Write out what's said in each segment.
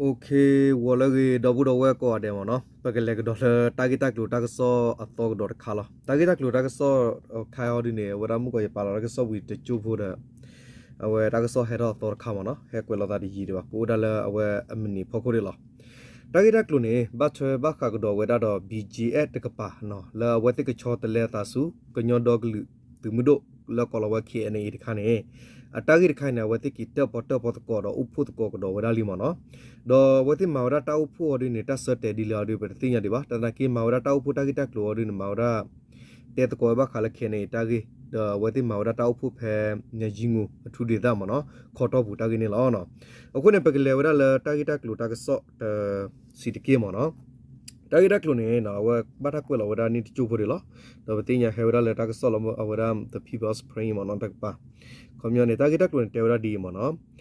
OK, ဂီၤလၢအဂ့ၤ ဒီပုၢ်ဒီဝဲၢ်ကိးဂၤဒဲးမ့ၢ်နီၤ, ပကလဲၤကဒီးလၢတၢ်ဂ့ၢ်တၢ်ကျိၤတၢ်ကစီၣ်အသီကဒီးတခါလီၤ. တၢ်ဂ့ၢ်တၢ်ကျိၤတၢ်ကစီၣ်တခါအံၤဒ်န့ၣ် အဝဲဒၣ်မုၢ်ကီးယပာ်လီၤတၢ်ကစီၣ်ဝံၤတကၠိဖိဒီး အဝဲတၢ်ကစီၣ်ဟဲထီၣ်အသီတခါမ့ၢ်နီၤ, ဟဲကွဲးလီၤသးတယံာ်ဒံးဘၣ်, ကအိၣ်ဒၣ်လၢအဝဲအမုၢ်နံၤဖီခိၣ်ဒံးလီၤ. တၢ်ဂ့ၢ်တၢ်ကျိၤန့ၣ် ဘၣ်ထွဲဘၣ်ဃးကဒီးဝဲဒၣ်ဒီး BGF တကပၤနီၤ, လၢအဝဲသ့ၣ်ကဆီတလဲအသးဆူ ကညီဒီကလုာ်သုးမုၢ်ဒိၣ် လၢကိးလီၤဝဲ KNA တခါန့ၣ်, အတၢ်ဂ့ၢ်တခါန့ၣ် အဝဲသ့ၣ်က့ၤတၢၣ်ပီတၢၣ်ပီသကိးဒီးအိၣ်ဖှိၣ်သကိးကဒီးဝဲဒၣ်လံမ့ၢ်နီၤ. ဒီးအဝဲသ့ၣ်မၤဝဲဒၣ်တၢ်အိၣ်ဖှိၣ်အီၤဒ်န့ၣ် တၢ်ဆၢတဲာ်ဒ်လဲၣ်အီၤဒ် ပတသ့ၣ်ညါဒံးဘၣ်. တနာ်က့မၤဝဲဒၣ်တၢ်အိၣ်ဖှိၣ်တၢ်ဂ့ၢ်တၢ်ကျိၤအီၤဒ်န့ၣ် မၤဝဲဒၣ် တဲသကိးဝဲဘၣ်ဃးလၢ KNA တၢ်ဂ့ၢ်, ဒီးအဝဲသ့ၣ်မၤဝဲဒၣ်တၢ်အိၣ်ဖှိၣ်ဖဲ မၠၤယံငူၤအထူဒ့သၣ်မ့ၢ်နီၤ, ခီတီၢ်ပူၤတၢ်ဂ့ၢ်န့ၣ်လီၤ. အဃိန့ၣ် ပကလဲၤဝဲဒၣ်လၢတၢ်ဂ့ၢ်တၢ်ကျိၤတၢ်ကစီၣ်တဆံးတက့ၢ်မ့ၢ်နီၤ. တၢ်ဂ့ၢ်တၢ်ကျိၤန့ၣ် အဝဲဘၣ်တၢ်ကွဲးလီၤဝဲဒၣ်န့ၣ်တကၠိဖိဒံးလီၤ. ဒီးပသ့ၣ်ညါဟဲဝဲဒၣ်လၢတၢ်ကစီၣ်လၢအဝဲဒၣ် The People's Spring မ့ၢ်နီၤ တကပၤ. ခီပညီန့ၣ် တၢ်ဂ့ၢ်တၢ်ကျိၤန့ၣ် တဲဝဲဒၣ်ဒ်အံၤမ့ၢ်နီၤ.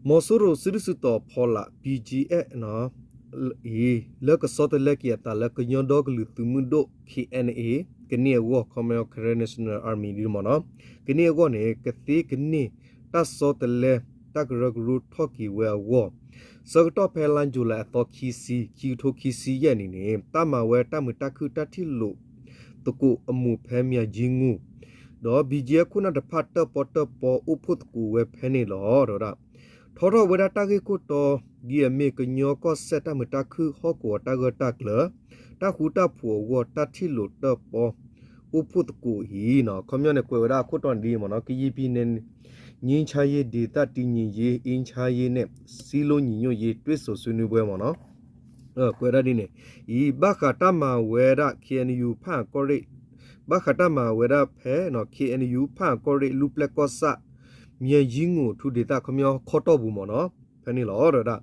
မီၤစိရိၤစုဒုၣ်စုတီၤဖီလာ် BGF အံၤ လၢကဆီတလဲက့ၤအသးလၢကညီဒီကလုာ်သုးမုၢ်ဒိၣ် KNA ကန့ၢ်အဂီၢ် ခီပညီ Karen National Army ဒ်မ့ၢ်နီၤ, ကန့ၢ်အဂီၢ်န့ၣ် ကသ့ကန့ၢ်တၢ်ဆီတလဲ တၢ်ကရၢကရိထီၣ်က့ၤဝဲအဂီၢ် ဆၢကတီၢ်ဖဲလါယူၤလံအသီခံဆံ ခံကထိခံဆံယဲၢ်နံၣ်န့ၣ် တၢ်မၤဝဲတၢ်မုာ်တၢ်ခုၣ်တၢ်ထံၣ်လိာ်သကိးအမူးဖဲမၠၤယံငူၤ, ဒီး BGF ခိၣ်နၢ်တဖၣ်တၢၣ်ပီတၢၣ်ပီအိၣ်ဖှိၣ်သကိးဝဲဖဲန့ၣ်လီၤ. ဒီးဝဲဒၣ် ထီထီၣ်ဝဲဒၣ်တၢ်ဂ့ၢ်ခိၣ်တီဒ်အမ့ၢ် ကညီကီၢ်စဲၣ်တၢ်မုာ်တၢ်ခုၣ်ဟီၣ်ကဝီၤတၢ်ဂၢၢ်တၢ်ကျၢၤ တၢ်ဃူတၢ်ဖိးအဂီၢ် တၢ်ထံၣ်လိာ်တၢၣ်ပီအိၣ်ဖှိၣ်သကိးအံၤ, ခီပညီန့ၣ် ကွဲးဝဲဒၣ်အခိၣ်တီန့ၣ်ဒ်အံၤမ့ၢ်နီၤ, ကရင်ပြည်နယ် ငြိမ်းချမ်းရေးဒေသတည်ငြိမ်ရေး အေးချမ်းရေးနဲ့ စည်းလုံးညီညွတ်ရေး တွေ့ဆုံဆွေးနွေးပွဲ မ့ၢ်နီၤ, ကွဲးဒၣ်ဒ်န့ၣ်အံၤ ဘၣ်ဃးတၢ်မၤဝဲဒၣ် KNU ဖၣ်အၣ်ကီၢ်ရ့ၣ်, ဘၣ်ဃးတၢ်မၤဝဲဒၣ်ဖဲ KNU ဖၣ်အၣ်ကီၢ်ရ့ၣ် လူၢ်ပျဲၢ်ကီၢ်ဆၣ် မၠၤယံငူၤထူဒ့သၣ် ခီပညီခီတီၢ်ပူၤမ့ၢ်နီၤ, ဖဲန့ၣ်လီၤ. ဒီးဝဲဒၣ်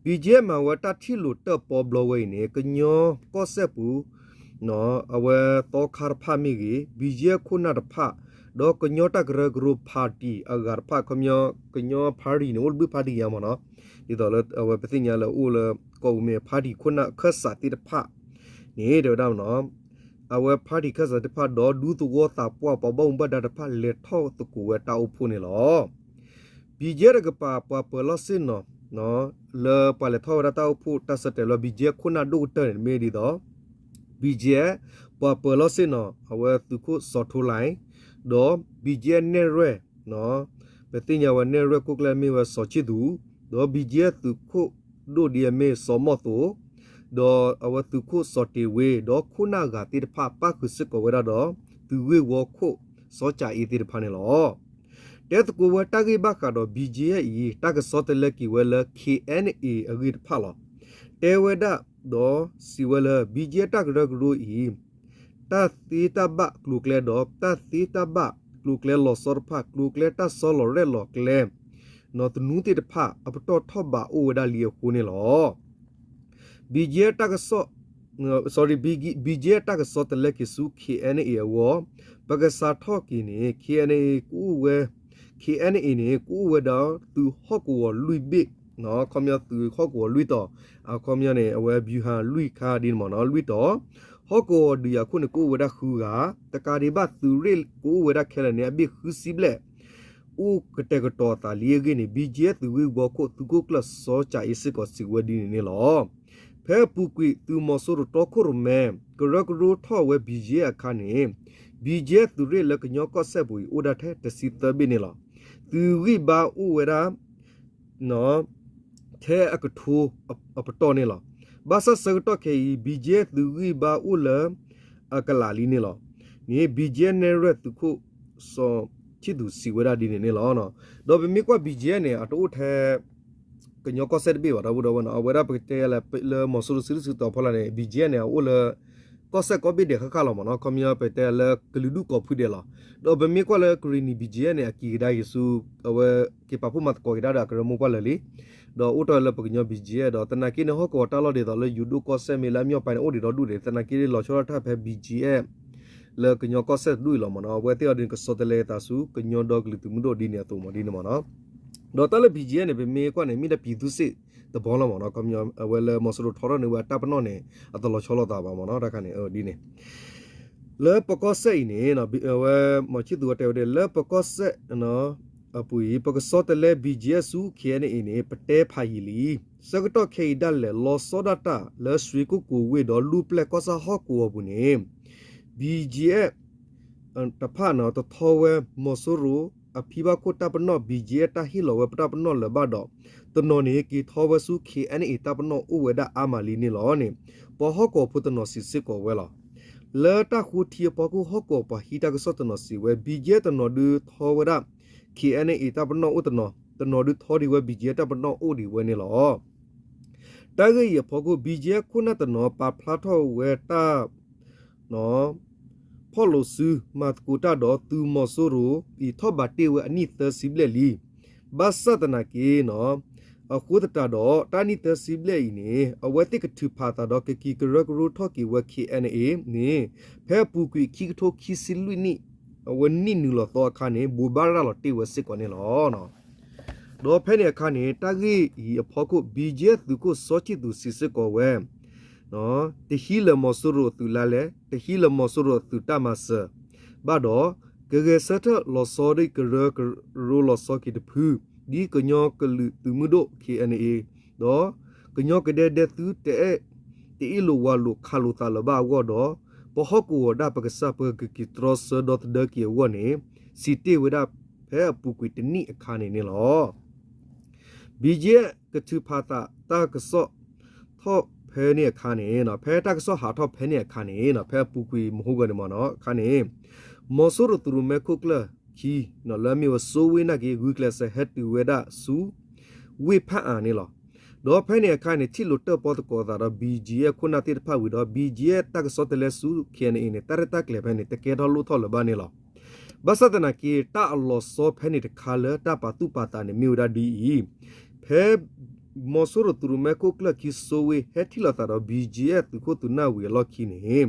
BGF မၤဝဲတၢ်ထံၣ်လိာ်တၢၣ်ပီဘျီဝဲအံၤန့ၣ် ကညီကီၢ်စဲၣ်ပူၤ အဝဲသီခါတဖၣ်မ့ၢ်ဂ့ၤ, BGF ခိၣ်နၢ်တဖၣ်, ဒီးကညီတၢ်ကရၢကရိ party အဂၤတဖၣ် ခီပညီ ကညီ party န့ၣ် အိၣ်တဘျုး party ယါမ့ၢ်နီၤ, ဒ်သိးလၢအဝဲပသ့ၣ်ညါလၢအိၣ်လၢ ကီၢ်ပူၤမ့ၢ် party ခိၣ်နၢ်ခၢၣ်စးသ့ၣ်တဖၣ်န့ၣ် တဲဝဲဒၣ်မ့ၢ်နီၤ, အဝဲ party ခၢၣ်စးသ့ၣ်တဖၣ် ဒီးဒူသဝီသးပှၢ်ပှၤဘၣ်မူဘၣ်ဒါတဖၣ် လဲၤထီၣ်သကိးဝဲတၢ်အိၣ်ဖှိၣ်န့ၣ်လီၤ. BGF တကပၤ ပှၤပၢၤလီၢ်ဆ့ၣ်နီၤ လၢပှၤလဲၤထီၣ်ဝဲဒၣ်တၢ်အိၣ်ဖှိၣ်တၢ်ဆၢတဲာ်လၢ BGF ခိၣ်နၢ်ဒိၣ်ကတၢၢ်န့ၣ် မ့ၢ်ဒ်သိး BGF ပှၤပၢၤလီၢ်ဆ့ၣ်နီၤ အဝဲသုးခိၣ်စီၤထိလၢ်, ဒီး BGF နဲၣ်ရွဲၣ် ပသ့ၣ်ညါဝဲနဲၣ်ရွဲၣ်ခိၣ်ကျၢၢ်မ့ၢ်ဝဲစီၤခၠံၣ်သူး, ဒီး BGF သုးခိၣ်ဒိၣ်ဒ်အမ့ၢ်စီၤမီၢ်သိး, ဒီးအဝဲသုးခိၣ်စီၤတ့ၤဝ့, ဒီးခိၣ်နၢ်အဂၤသ့ၣ်တဖၣ် ပၣ်ဃုာ်စ့ၢ်ကီးဝဲဒၣ်ဒီး သုးဂ့ၢ်ဝီခိၣ်စီၤကၠၤအ့သ့ၣ်တဖၣ်န့ၣ်လီၤ. တဲသကိးဝဲတၢ်ဂ့ၢ်ဘၣ်ဃးဒီး BGF အံၤ တၢ်ကဆီတလဲက့ၤဝဲလၢ KNA အဂ့ၢ်တဖၣ်လီၤ. တဲဝဲဒၣ်ဒီးစံးဝဲလၢ BGF တၢ်ကရၢကရိအံၤ တၢ်သ့တၢ်ဘၣ်ကျိၤကျဲဒီး တၢ်သ့တၢ်ဘၣ်ကျိၤကျဲလီၤဆီတဖၣ် ကျိၤကျဲတၢ်ဆီလီၤရဲၣ်လီၤကျဲ နီၢ်သနူသ့ၣ်တဖၣ် အပတီၢ်ထီၣ်ဘးအိၣ်ဝဲဒၣ်လံအဃိန့ၣ်လီၤ. BGF တၢ်ကစီၣ် sorry, BGF တၢ်ကဆီတလဲက့ၤဆူ KNA အဂီၢ် ပကစးထီၣ်က့ၤန့ၣ် KNA ကအိၣ်ဝဲ KNA န့ၣ် ကအိၣ်ဝဲဒီးသုးဟီၣ်ကဝီၤလွံၢ်ဘ့ၣ်, ခီပညီသုးဟီၣ်ကဝီၤလွံၢ်တီၤ, အခီပညီန့ၣ် အဝဲ ဗျူဟာ လွံၢ်ခါဒ်န့ၣ်မ့ၢ်နီၤ လွံၢ်တီၤ, ဟီၣ်ကဝီၤဒုးယၤခိၣ်န့ၣ် ကအိၣ်ဝဲဒၣ်ဃုဂၤ, တကးဒံးဘၣ်သုးရ့ၣ်ကအိၣ်ဝဲဒၣ်ခဲလၢာ်န့ၣ် အဘ့ၣ်ဃုဆံဘျဲၣ် အိၣ်ကတဲာ်ကတီၤအသးလံအဂ့ၢ်န့ၣ် BGF သုးဂ့ၢ်ဝီခိၣ် သုးခိၣ်ကျၢၢ်စီၤကၠၤအ့စ့ၢ်ကီးစံးဝဲဒ်န့ၣ်န့ၣ်လီၤ. ဖဲအပူၤကွံာ် သုးမီၤစိရိၤတီခိၣ်ရိၣ်မဲ ကရၢကရိထီၣ်ဝဲ BGF အခါန့ၣ် BGF သုးရ့ၣ်လၢကညီကီၢ်စဲၣ်ပူၤအံၤ အိၣ်ဒၣ်ထဲတဆံသၢဘ့ၣ်န့ၣ်လီၤ. သုးဂံၢ်ဘါအိၣ်ဝဲဒၣ် ထဲအကထိအပတီၢ်န့ၣ်လီၤ. ဘၣ်ဆၣ်ဆၢကတီၢ်ခဲအံၤ BGF သုးဂံၢ်ဘါအိၣ်လၢအကလးလံန့ၣ်လီၤ. န့ၣ် BGF နဲၣ်ရွဲၣ်သုးခိၣ် စီၤခၠံၣ်သူးစံးဝဲဒၣ်ဒ်န့ၣ်န့ၣ်လီၤ. ဒီးပမ့ၢ်ကွၢ် BGF န့ၣ် အတအိၣ်ထဲ ကညီကီၢ်စဲၣ်တဘ့ၣ်ဘၣ် ဒီပုၢ်ဒီဝဲၢ်နီၤ, အဝဲဒၣ်ပကတဲလၢ လၢမီၤစိရိၤစုဒုၣ်စုတီၤဖီလာ်န့ၣ် BGF န့ၣ် အအိၣ်လၢ ကီၢ်စဲၣ်ကိးဘ့ၣ်ဒဲးဃၣ်ဃၣ်လီၤမ့ၢ်နီၤ, ခီပညီပတဲလၢကလုာ်ဒူၣ်ကိးဖုဒဲးလီၤ. ဒီးပမ့ၢ်ကွၢ်လၢကရ့ၣ်နံၤ BGF န့ၣ် အက့ၤကဒါက့ၤဆူ အဝဲက့ၤပာ်ဖှိၣ်မၤသကိးက့ၤဒၣ်ဒီးအကရၢမိၢ်ပှၢ်လၢာ်လံ, ဒီးအိၣ်တ့ၢ်လၢပကညီ BGF ဒီးသနာ်က့န့ၣ် ဟီၣ်ကဝီၤတၢ်လီၢ်ဒ်သိးလၢယိၤဒိၣ်ကီၢ်စဲၣ်မ့ၢ်လၢအမ့ၢ်အပၤန့ၣ် အိၣ်ဒံးဒီဒူၣ်ဒံး သနာ်က့လီၤဆီဒၣ်တၢ်ဖဲ BGF လၢကညီကီၢ်စဲၣ်တဒူၣ်အံၤလီၤမ့ၢ်နီၤ, အဝဲသ့ၣ်အီၤဒ်န့ၣ် ကဆီတလဲအသးဆူကညီဒီကလုာ်သုးမုၢ်ဒိၣ်ဒ်န့ၣ်အသိးမ့ၢ်ဒ်န့ၣ်မ့ၢ်နီၤ. ဒီးတၢ်လၢ BGF န့ၣ် ပမ့ၢ်ကွၢ်န့ၣ် မ့ၢ်ဒၣ်ပြည်သူ့စစ်သဘောလီၤမ့ၢ်နီၤ, ခီပညီ အဝဲလၢမီၤစိရိၤထီထီၣ်န့ၢ်ဝဲအတၢ်ပနီၣ်န့ၣ် အတလီၤဆီလိာ်သးဘၣ်မ့ၢ်နီၤ, တၢ်ခါန့ၣ်ဒ်န့ၣ် လၢပကီၢ်စဲၣ်အံၤန့ၣ် အဝဲ မီၤခၠံၣ်သူးဝဲတဲဝဲဒၣ် လၢပကီၢ်စဲၣ် အပူၤအံၤ ပကဆီတလဲ BGF ဆူ KNA န့ၣ် ပတဲဖးယံာ်လံ. ဆၢကတီၢ်ခဲအံၤဒၣ်လဲာ် လီၤဆီဒၣ်တၢ်လၢ ရွှေကုက္ကို ဝ့ၢ်ဒီး လူၢ်ပျဲၢ်ကီၢ်ဆၣ်ဟီၣ်ကဝီၤအပူၤန့ၣ် BGF တဖၣ်န့ၣ် တထီဝဲမီၤစိရိၤအဖံဘၣ်ခိၣ်တၢ်ပနီၣ် BGF တၢ်ဟ့ၣ်လီၤဝဲတၢ်ပနီၣ်လၢၤဘၣ်ဒီး တနီၤန့ၣ် က့ၤထီဝဲဆူ KNA တၢ်ပနီၣ်အိၣ်ဝဲဒၣ်အါမးလံန့ၣ်လီၤန့ၣ် ပှၤဟီၣ်ကဝီၤဖိတနီၤစံးစ့ၢ်ကီးဝဲလီၤ. လၢတၢ်ဃိထံအဖီခိၣ် ဟီၣ်ကဝီၤပှၤဟံးတၢ်ကစီၣ်တနီၤစံးဝဲ BGF တနီၤဒုးထီဝဲဒၣ် KNA တၢ်ပနီၣ်အိၣ်တနီၤ, တနီၤဒုးထီဒံးဝဲ BGF တၢ်ပနီၣ်အိၣ်ဒံးဝဲန့ၣ်လီၤ. တၢ်ဂ့ၢ်အံၤအဖီခိၣ် BGF ခိၣ်နၢ်တနီၤပာ်ဖျါထီၣ်ဝဲတၢ် ဖီၣ်လိာ်စု မၤသကိးတၢ်ဒီးသုးမီၤစိရိၤအံၤ ထီၣ်ဘးတ့ၢ်ဝဲအနံၣ်သၢဆံဘျဲၣ်လံ. ဘၣ်ဆၣ်သနာ်က့ အဃိသတးဒီး တၢ်နံၣ်သၢဆံဘျဲၣ်အံၤန့ၣ် အဝဲသ့ၣ်ကထုးဖးသးဒီး ကက့ၤကရၢကရိထီၣ်က့ၤဝဲ KNA န့ၣ် ဖဲအပူၤကွံာ်ခံကထိခံဆံလွံၢ်နံၣ် အဝဲနံၣ်နုာ်လီၤသီအခါန့ၣ် ဘိးဘၣ်ရၤလီၤတ့ၢ်ဝဲစ့ၢ်ကီးန့ၣ်လီၤ. ဒီးဖဲန့ၣ်အခါန့ၣ် တၢ်ဂ့ၢ်အံၤအဖီခိၣ် BGF သုးခိၣ်စီၤခၠံးသူးစံးစ့ၢ်ကီးဝဲ တဟံးလၢၤမီၤစိရိၤအသုးလါလဲၣ်, တဟံးလၢၤမီၤစိရိၤအသုးတၢ်မၤစၢၤဘၣ်ဒီး ကဂဲၤဆၢထၢၣ်လီၤဆီဒံးကရၢကရိလီၤဆီက့ၤတဖု ဒ်ကညီကလုာ်သုးမုၢ်ဒိၣ် KNA ဒီး ကညီကဒဲဒဲသုတအဲၣ် တအ့ၣ်လိာ်ဝးလိာ်ခးလိာ်သးလၢၤဘၣ်အဂီၢ်ဒီး ပဟီၣ်ကဝီၤဒၣ်ပကစၢ် ပကက့ၤတြီဆၢဒီသဒၢက့ၤအဂီၢ်န့ၣ် စံးတ့ၢ်ဝဲဒၣ်ဖဲအပူၤကွံာ်တနံၣ်အခါန့ၣ်န့ၣ်လီၤ. BGF ကထုးဖးသးတၢ်ကစီၣ်ထီၣ်ဖဲန့ၣ်အခါန့ၣ် ဖဲတၢ်ကစီၣ်ဟးထီၣ်ဖဲန့ၣ်အခါန့ၣ် ဖဲအပူၤကွံာ်မဟိဂီၤန့ၣ်မ့ၢ်အခါန့ၣ် မီၤစိရိၤသုးရိၣ်မဲခိၣ်ကျၢၢ်ခံ လၢအမ့ၢ်ဝဲစိဝ့ၢ်နာ်က့ ဂုာ်ကျဲးစၢးဟဲတုၤဝဲဒၣ်ဆူ ဝ့ၢ်ဖၣ်အၣ်န့ၣ်လီၤ. ဒီးဖဲန့ၣ်အခါန့ၣ် ထံၣ်လိာ်တၢၣ်ပီသကိးသးဒီး BGF ခိၣ်နၢ်သ့ၣ်တဖၣ်ဝံၤဒီး BGF တၢ်ကစီၣ်တလဲဆူ KNA န့ၣ် တၢ်ရဲၣ်တၢ်ကျဲၤဖဲန့ၣ် တကဲထီၣ်လိၣ်ထီၣ်လၢၤဘၣ်န့ၣ်လီၤ. ဘၣ်ဆၣ်သနာ်က့ တၢ်အလီၤဆီဖဲန့ၣ်တခါလၢတၢ်ပာ်သူၣ်ပာ်သးန့ၣ် မ့ၢ်ဝဲဒၣ်ဒ်အံၤ, ဖဲ မီၤစိရိၤသုးရိၣ်မဲခိၣ်ကျၢၢ်ခံစိဝ့ၢ် ဟဲထံၣ်လိာ်သးဒီး BGF သုးခိၣ်သုးနၢ်ဝံၤအလီၢ်ခံန့ၣ်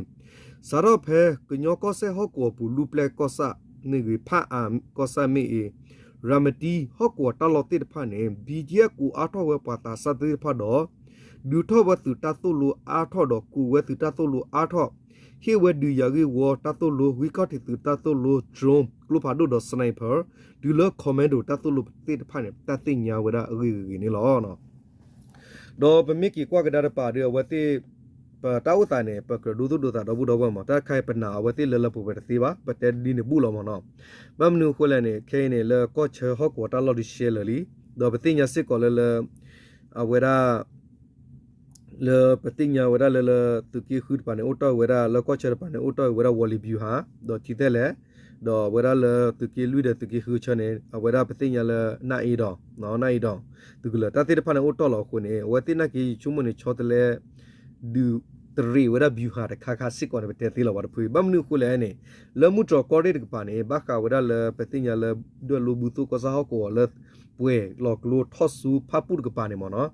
စးထီၣ်ဖဲကညီကီၢ်စဲၣ်ဟီၣ်ကဝီၤပူၤ လူၢ်ပျဲၢ်ကီၢ်ဆၣ်မ့ၢ်ဂ့ၤ ဖၣ်အၣ်ကီၢ်ဆၣ်မ့ၢ်ဂ့ၤ ရၤမတံဟီၣ်ကဝီၤတၢ်လီၢ်သ့ၣ်တဖၣ်န့ၣ် BGF ကိးအါထီၣ်ဝဲပှၤသးစၢ်သ့ၣ်တဖၣ်ဒီး ဒုးထီၣ်ဝဲသုးတၢ်သိၣ်လိအါထီၣ်ဒီး ကူးဝဲသုးတၢ်သိၣ်လိအါထီၣ်, ဟ့ၣ်ဝဲဒုးယၤဂ့ၢ်ဝီတၢ်သိၣ်လိ ဂံၢ်ခီၣ်ထံးသုးတၢ်သိၣ်လိ drone ကျိဖးဒိၣ်ဒီး sniper တုၤလၢ commando တၢ်သိၣ်လိသ့ၣ်တဖၣ်န့ၣ် တၢ်သ့ၣ်ညါဝဲဒၣ်အဂ့ၢ်ဂ့ၤဂ့ၤန့ၣ်လီၤ. ဒီးပမ့ၢ်က့ၤကွၢ်ကဒါတပၤဒီး အဝဲသ့ၣ် ပတၢ်အိၣ်သးန့ၣ် ပကြၢးဒိသူၣ်ဒိသးဒီပုၢ်ဒီဝဲၢ်မး တၢ်တခါအံၤပနာ်အဝဲသ့ၣ်လၢလၢပှဲၤပှဲၤတသ့ဘၣ် ပတဲဒ်န့ၣ်ဘူၣ်လီၤမးနီၤ. ဘၣ်မနုၤအဃိလဲၣ်န့ၣ် ခဲအံၤန့ၣ် လၢကီၢ်ဆၢဟီၣ်ကဝီၤတၢ်လီၢ်ဒုးရှဲလၢာ်လံ, ဒီးပသ့ၣ်ညါစ့ၢ်ကီးလၢလၢ အဝဲဒၣ် လၢပသ့ၣ်ညါဝဲဒၣ်လၢလၢ သုးက့ဃုတပၤန့ၣ် အိၣ်တ့ၢ်ဝဲဒၣ် လၢကီၢ်ဆၢတပၤန့ၣ် အိၣ်တ့ၢ်ဝဲဒၣ် ဝီၤလံၤ ဗျူဟာ ဒီးထံသဲလဲၣ်, ဒီးဝဲဒၣ်လၢသုးက့လွံၢ်ဒီးသုးက့ဃုဆၢန့ၣ် အဝဲဒၣ်ပသ့ၣ်ညါလၢ နၣ်အ့ဒီး နၣ်အ့ဒီး သုးကလၢၤ တၢ်သ့ၣ်တဖၣ်န့ၣ်အိၣ်တ့ၢ်လီၤအဃိန့ၣ် အဝဲသ့ၣ်နာ်က့ ယဆိကမိၣ်န့ၣ် ဆီတလဲ ဒုးတရံးဝဲဒၣ် ဗျူဟာ တခါခါစ့ၢ်ကီးန့ၣ် ပတဲသ့လီၤဝဲတဖု ဘၣ်မနုၤအဃိလဲၣ်န့ၣ် လၢမုၢ်တြီၢ်ကီၢ်ရ့ၣ်တကပၤန့ၣ် ဘၣ်ဃးဝဲဒၣ်လၢပသ့ၣ်ညါလၢ ဒွဲၣ်လိဘုသိၣ်ကီၢ်ဆၣ်ဟီၣ်ကဝီၤလၢ ပှဲၤလီၤကျိထီၣ်ဆူဖၣ်ပူၣ်တကပၤန့ၣ်မးနီၤ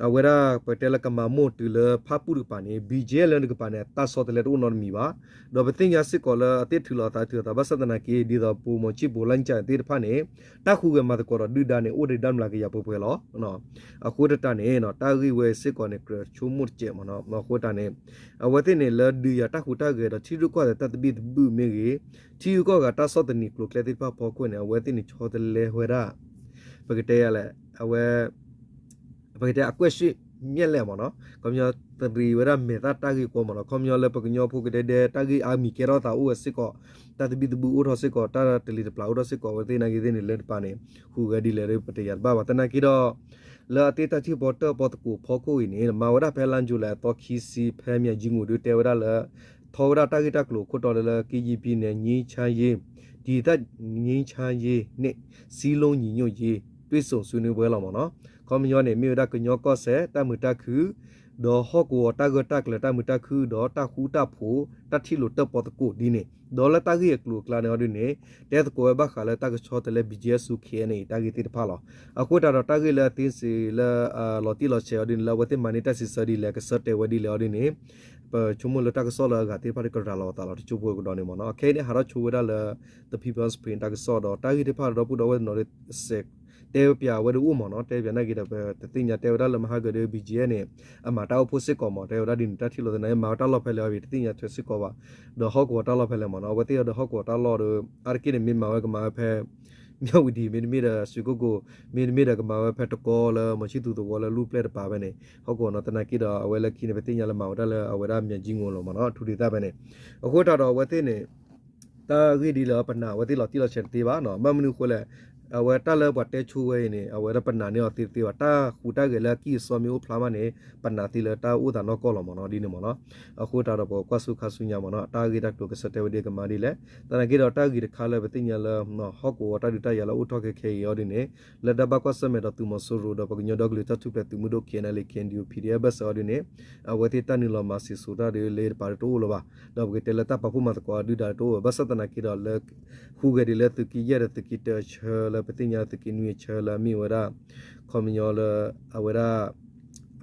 အဝဲဒၣ်ပတဲလၢကမၤမိၢ်တုၤလၢဖၣ်ပူၣ်တကပၤန့ၣ် BGF လၢတကပၤန့ၣ် တၢ်ဆီတလဲတအိၣ်နီတမံၤဘၣ်. ဒီးပသ့ၣ်ညါစ့ၢ်ကီးလၢအသ့ၣ်ထုးလီၤအသးထုးလီၤသး ဘၣ်ဆၣ်သနာ်က့ ဒ်သိးပိာ်မီၤဆံၣ်ပိာ်လၢ်ကၠၢ်သ့ၣ်တဖၣ်န့ၣ် တၢ်ဟူးဂဲၤမၤသကိးဒီးဒုၣ်ဒါန့ၣ် အိၣ်ဒံးဒၣ်မျးကယၤပှဲၤပှဲၤလီၤ. အဃိတတးန့ၣ် တၢ်ဂ့ၢ်ဝဲစ့ၢ်ကီးန့ၣ် ကြၢးဆိကမိၣ်တစဲးမးနီၤ အဃိတၢ်န့ၣ် အဝဲသ့ၣ်န့ၣ် လၢဒုးယၤတၢ်ဟူးတၢ်ဂဲၤဒီးထံရူၢ်ကီၢ်သဲးတၢ်သဘံၣ်သဘုၣ်မ့ၢ်ဂ့ၤ, ထံဂုၤကီၢ်ဂၤတၢ်ဆီၣ်သနံးကျိၤကျဲသ့ၣ်တဖၣ်ဖီခိၣ်န့ၣ် အဝဲသ့ၣ်န့ၣ်ဆီတလဲဝဲဒၣ် ပကတဲယၤလဲၣ် အဝဲ ပကတဲအကွဲၢ်ရှ့မျဲၣ်လဲၣ်မးနီၤ ခီပညီတရံးဝဲဒၣ်မဲာ်သၣ်တၢ်ဂ့ၢ်ကီမးနီၤ ခီပညီလၢပကညီဖိကဒဲဒဲတၢ်ဂ့ၢ်အါမံၤကဲထီၣ်သးအိၣ်ဝဲစ့ၢ်ကီး တၢ်သဘံၣ်သဘုၣ်အိၣ်ထီၣ်စ့ၢ်ကီး တၢ်တလံၤတပျၢ်အိၣ်ထီၣ်စ့ၢ်ကီး အဝဲသ့ၣ်နာ်က့သ့ၣ်န့ၣ် လၢတပၤန့ၣ် ဟူးဂဲၤဒ်လဲၣ်ဒီး ပတယၤတဘၣ်ဘၣ် သနာ်က့ဒီး လၢအသ့ၣ်တၢ်ထံၣ်ပီတၢၣ်ပီသကိးဖီခိၣ်အံၤန့ၣ် မၤဝဲဒၣ်ဖဲလါယူၤလံအသီခံဆံ ဖဲမၠဲၣ်ကၠံငူၤဒုးတဲဝဲဒၣ်လၢ ထီဝဲဒၣ်တၢ်ဂ့ၢ်တၢ်ကျိၤအခိၣ်တီလၢလၢ ကရင်ပြည်နယ် ငြိမ်းချမ်းရေး ဒေသငြိမ်းချမ်းရေးနှင့် စည်းလုံးညီညွတ်ရေး တွေ့ဆုံဆွေးနွေးပွဲလီၤမးနီၤ ခီပညီန့ၣ် မ့ၢ်ဝဲဒၣ်ကညီကီၢ်စဲၣ် တၢ်မုာ်တၢ်ခု ဒီးဟီၣ်ကဝီၤတၢ်ဂၢၢ်တၢ်ကျၢၤ တၢ်မုာ်တၢ်ခု ဒီးတၢ်ဃူတၢ်ဖိး တၢ်ထံၣ်လိာ်တၢၣ်ပီသကိးဒ်န့ၣ် ဒီးလၢတၢ်ဂ့ၢ်အကျိၤအကျါန့ၣ်အီၤဒ်န့ၣ် တဲသကိးဝဲဘၣ်ဃးလၢတၢ်ကဆီတလဲ BGF ဆူ KNA တၢ်ဂ့ၢ်သ့ၣ်တဖၣ်လီၤ. အဃိသတးဒီးတၢ်ဂ့ၢ်လၢအသ့စ့ၢ်လၢ လီၤတံၢ်လီၤဆဲးအီၤဒ်န့ၣ် လၢအဝဲသ့ၣ်မၤန့ၢ်တၢ်စံးဆၢဒ်လဲၣ် ကဆၢတဲာ်ဝဲဒ်လဲၣ်အီၤဒ်န့ၣ် ပဆိကမိၣ်လၢတၢ်ကစီၣ်လၢအဂၤသ့ၣ်တဖၣ်ဒီးကရၤလီၤအသးလီၤ တကၠိဖိကဒီးန့ၣ်မးနီၤ အခဲအံၤန့ၣ် ဟးထီၣ်ဆိဝဲဒၣ်လၢ The People's Spring တၢ်ကစီၣ်ဒီး တၢ်ဂ့ၢ်သ့ၣ်တဖၣ်ဒီပုၢ်ဒီဝဲၢ်တနီၤဒီး စဲးတဲဝဲပၠးဝဲဒၣ်အိၣ်မးနီၤ တဲပၠးနာ်က့ဒီး ပတသ့ၣ်ညါတဲဝဲဒၣ်လၢမဟါကဒီး BGF န့ၣ် အမၤတၢ်အိၣ်ဖှိၣ်စ့ၢ်ကီးမး တဲဝဲဒၣ်ဒ်န့ၣ် တၢ်ထံၣ်လိာ်သနာ်က့ မၤဝဲတၢ်လီၢ်ဖဲလဲၣ်အီၤ ပတသ့ၣ်ညါထွဲစ့ၢ်ကီးဘၣ် ဒီးဟီၣ်ကဝီၤတၢ်လီၢ်ဖဲလဲၣ်မးနီၤ အဝဲသ့ၣ်အီၤဒီးဟီၣ်ကဝီၤတၢ်လီၢ်ဒီး အါတက့ၢ်န့ၣ် မ့ၢ်မၤဝဲကမၤဝဲဖဲ မၠၣ်ဝံၤဒံး မ့တမ့ၢ်ဒီး ရွှေကုက္ကို မ့တမ့ၢ်ဒီးကမၤဝဲဖဲတကီလၢ မီၤဆံၣ်သူးသဝီလၢလူၢ်ပျဲၢ်တပၤဖဲန့ၣ် ဟီၣ်ကဝီၤနီၤ သနာ်က့ဒီး အဝဲလၢခံန့ၣ် ပသ့ၣ်ညါလၢမၤဝဲဒၣ်လၢအဝဲဒၣ် မၠၣ်ကၠံငိုၣ် လီၤမ့ၢ်နီၤ ထူဒံးသၣ်ဖဲန့ၣ် အဃိတၢ်ဒီးအဝဲသ့ၣ်န့ၣ် တၢ်ဂ့ၢ်ဒ်လၢပနာ်အဝဲသ့ၣ်လီၤတံၢ်လီၤဆဲးတသ့ဘၣ်နီၤ ဘၣ်မနုၤအဃိလဲၣ် အဝဲတၢ်လၢပှၤတဲဆိဝဲအံၤန့ၣ် အဝဲဒၣ်ပနာ်န့ၢ်အီၤသ့တသ့ဘၣ် တၢ်ဃူတၢ်ဂဲၤလၢအကံၢ်အစီမ့ၢ်အိၣ်ဖျါမးန့ၣ် ပနာ်သ့လၢတၢ်အိၣ်သးနီၢ်ကီၢ်လီၤမ့ၢ်နီၤ ဒ်န့ၣ်မ့ၢ်နီၤ အဃိတၢ်ဒီးပကွၢ်ဆူခါဆူညါမ့ၢ်နီၤ တၢ်ဂ့ၢ်တၢ်ကျိၤကဆၢတဲာ်ဝဲဒ်ကမၤဒ်လဲၣ် သနာ်က့ဒီးတၢ်ဂ့ၢ်တခါလၢပသ့ၣ်ညါလၢ ဟီၣ်ကဝီၤတၢ်ဒုးတၢ်ယၤလၢအိၣ်ထီၣ်ခဲခဲအံၤအီၤဒ်န့ၣ် လၢတၢ်ဘၣ်ကွၢ်ဆၢၣ်မဲာ်ဒီးသုးမီၤစိရိၤဒီးပကညီဒီကလုာ်တၢ်ထူၣ်ဖျဲးသုးမုၢ်ဒိၣ် K N L A K N D O P D F ဘၢၣ်စၢၤအီၤဒ်န့ၣ် အဝဲသ့ၣ်တၢ်နုာ်လီၤမၤစံၣ်စိၤတၢ်ဒ်လၢတပၤတအိၣ်လၢၤဘၣ် ဒီးပကတဲလၢတၢ်ပာ်ဖှိၣ်မၤသကိးဒုၣ်ဒါတအိၣ်ဘၣ် ဘၣ်ဆၣ်သနာ်က့ဒီးလၢ ဟူးဂဲၤဒ်လၢသုးက့ယဲၢ်ဒီးသုးက့တၢအဆၢလၢပသ့ၣ်ညါသုးက့နွံအဆၢလၢအမ့ၢ်ဝဲဒၣ် ခီပညီလၢ အဝဲဒၣ်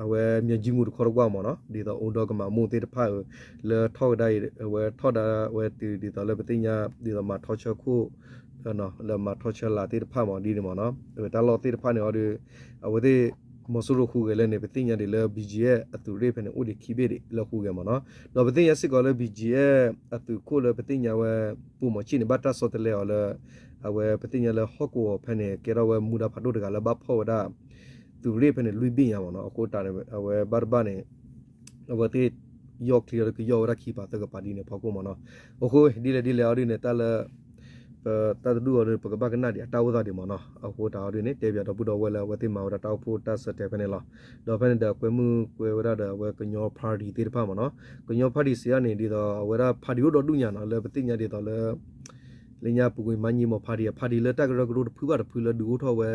အဝဲမၠၣ်ကၠံငိုၣ်တခီတကွၢ်မ့ၢ်နီၤ ဒ်သိးအိၣ်ဒီးကမၤမိၢ်သ့ၣ်တဖၣ်အၢ လၢထီၣ်ကဒါအံၤ အဝဲထီၣ်ဒါဝဲတုၤဒ်သိးလၢပသ့ၣ်ညါ ဒ်သိးမၤထီဆၢခိၣ် လၢမၤထီဆၢလာ်သ့ၣ်တဖၣ်မ့ၢ်ဒ်န့ၣ်မ့ၢ်နီၤ အဝဲတၢ်လီၢ်သ့ၣ်တဖၣ်န့ၣ်အီၤဒီး အဝဲသ့ၣ် မီၤစိရိၤဟူးဂဲၤလၢန့ၣ် ပသ့ၣ်ညါဒ်လၢ B G F အသုးရ့ၣ်ဖဲန့ၣ် အိၣ်ဒံးခံဘ့ၣ်ဒံးလၢဟူးဂဲၤမ့ၢ်နီၤ ဒီးပသ့ၣ်ညါစ့ၢ်ကီးလၢ B G F အသုးခိၣ်လၢပသ့ၣ်ညါဝဲ ပိာ်မီၤဆံၣ်န့ၣ် ဘၣ်တၢ်ဆီတလဲအီၤလၢ အဝဲပသ့ၣ်ညါလၢဟီၣ်ကဝီၤဖဲန့ၣ် ကဲထီၣ်ဝဲမူဒါဖးဒိၣ်တဂၤလၢဘၣ်ဖီၣ်ဝဲဒၣ် သုးရ့ၣ်ဖဲန့ၣ်လွံၢ်ဘ့ၣ်ညါမ့ၢ်နီၤ အဃိတၢ်န့ၣ် အဝဲဘၣ်တဘၣ်န့ၣ် အဝဲသ့ၣ် ယီၢ်ချံအီၤဒီးကယီၢ်ဝဲဒၣ်ခံပၤသၢကပၤဒ်န့ၣ်ဖီခိၣ်မ့ၢ်နီၤ အဃိဒ်လဲၣ်ဒ်လဲၣ်အီၤဒ်န့ၣ် တၢ်လၢ တၢ်တဒူၣ်အီၤဒ်န့ၣ် ပကဘၣ်ကနၣ်ဒံးအတၢ်အိၣ်သးဒံးမ့ၢ်နီၤ အဃိတၢ်အီၤဒ်န့ၣ် တဲပၠးဒီပုၢ်ဒီဝဲၢ်လၢအဝဲသ့ၣ်မၤဝဲဒၣ်တၢ်အိၣ်ဖှိၣ်တၢ်ဆၢတဲာ်ဖဲန့ၣ်လီၤ ဒီးဖဲန့ၣ်ဒီးကွဲမုၢ်ကွဲဝဲဒၣ်ဒီးအဝဲကညီ party သ့ၣ်တဖၣ်မ့ၢ်နီၤ ကညီ party စံးအါန့ၣ် ဒ်သိးအဝဲဒၣ် party အိၣ်ဒီးဒူၣ်ညါနီၤ လၢပသ့ၣ်ညါဒ်သိးလၢ လၢညါပူၤကွံာ်မၤညံမ့ၢ် party အ party လၢတၢ်ကရၢကရိတဖုဘၣ်တဖုလၢဒုးအိၣ်ထီၣ်ဝဲ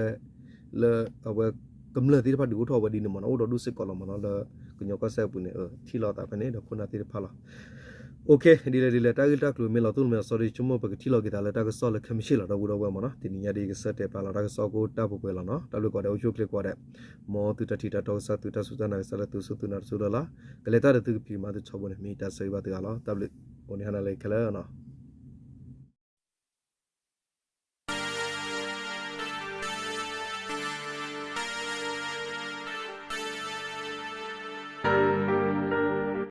လၢအဝဲ ကမျၢၢ်သ့ၣ်တဖၣ်ဒုးအိၣ်ထီၣ်ဝဲဒ်န့ၣ်မ့ၢ်နီၤ အိၣ်ဒီးဒူၣ်စ့ၢ်ကီးလီၤမ့ၢ်နီၤ လၢကညီကီၢ်စဲၣ်အပူၤန့ၣ် ထံၣ်လိာ်သးဖဲန့ၣ်ဒီးခိၣ်နၢ်သ့ၣ်တဖၣ်လီၤ OK ဒ်လဲၣ်ဒ်လဲၣ် တၢ်ဂ့ၢ်တၢ်ကျိၤမ့ၢ်လီၤတိၢ်လီၤမဲာ်လီၤဆီဒ်ဆိကမိၣ် ပကထံၣ်လိာ်က့ၤသးလၢတၢ်ကစီၣ်လၢခဲမုၢ်ဆ့ၣ်လီၤ ဒီပုၢ်ဒီဝဲၢ်မ့ၢ်နီၤ တနံၤညါဒ်ကဆၢတဲာ်ပာ်လီၤတၢ်ကစီၣ်ကိၣ်တၢ်ပှဲၤပှဲၤလီၤနီၤ တၢ်ဘျုးကိးဂၤဒဲး အိၣ်ဆူၣ်အိၣ်ချ့ကိးဂၤဒဲး မ်သုတၢ်ထံၣ်တၢ်တီကစၢ် သုတၢ်စူၢ်တၢ်နာ်ကစၢ်လၢသုစူၢ်သုနာ်တစိၤလၢ်လၢ် ကလဲၤတၢ်ဒီးသုကဖံးကမၤသုထီဘိန့ၣ် မ့ၢ်တၢ်ဆၢဂ့ၤဘၣ်သုဂၤလီၤ တၢ်ဘျုး အိၣ်န့ၣ်ဟါနၤလၢခဲလၢာ်နီၤ